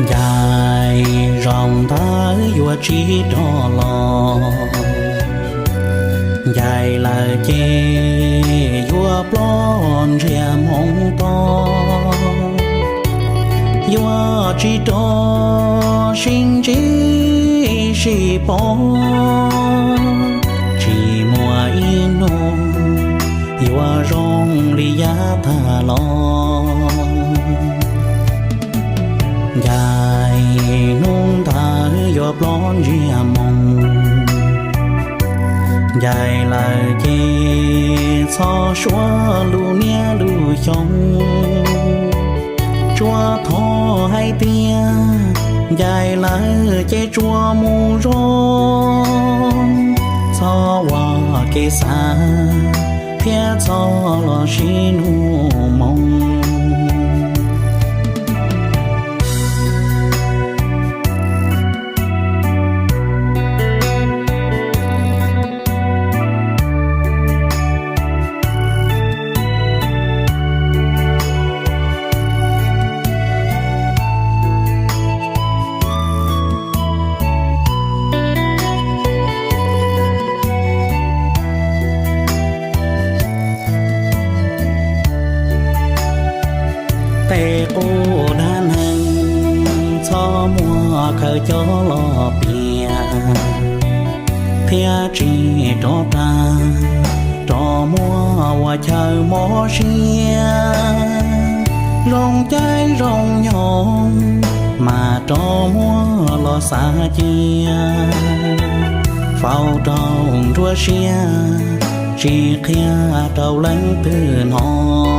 Ncaim zaum ntawd yuav tsis rov los, ncaim lawm ces yuav ploj ntsiag moo to, yuav tsis rov sib ntsib sib pom, tsis muaj ib hnub yuav zoo li yav tag los. Ncaim hnub ntawd yuav ploj ntsiag moo, ncaim lawm ces txhob suav lub niaj lub xyoo. Tsuas thov hais tias ncaim lawm ces tsuas mus zoo, txhob ua kev xav thiab txhob los sib nug moo. Tej qub dab neeg txhob muab khaws coj los piav, thiab tsis rov qab rov muab ua chaw mob siab. Zoo caij zoo nyoog mas rov muab los xav cia, faus rau nruab siab tsis qhia rau leej twg hnov.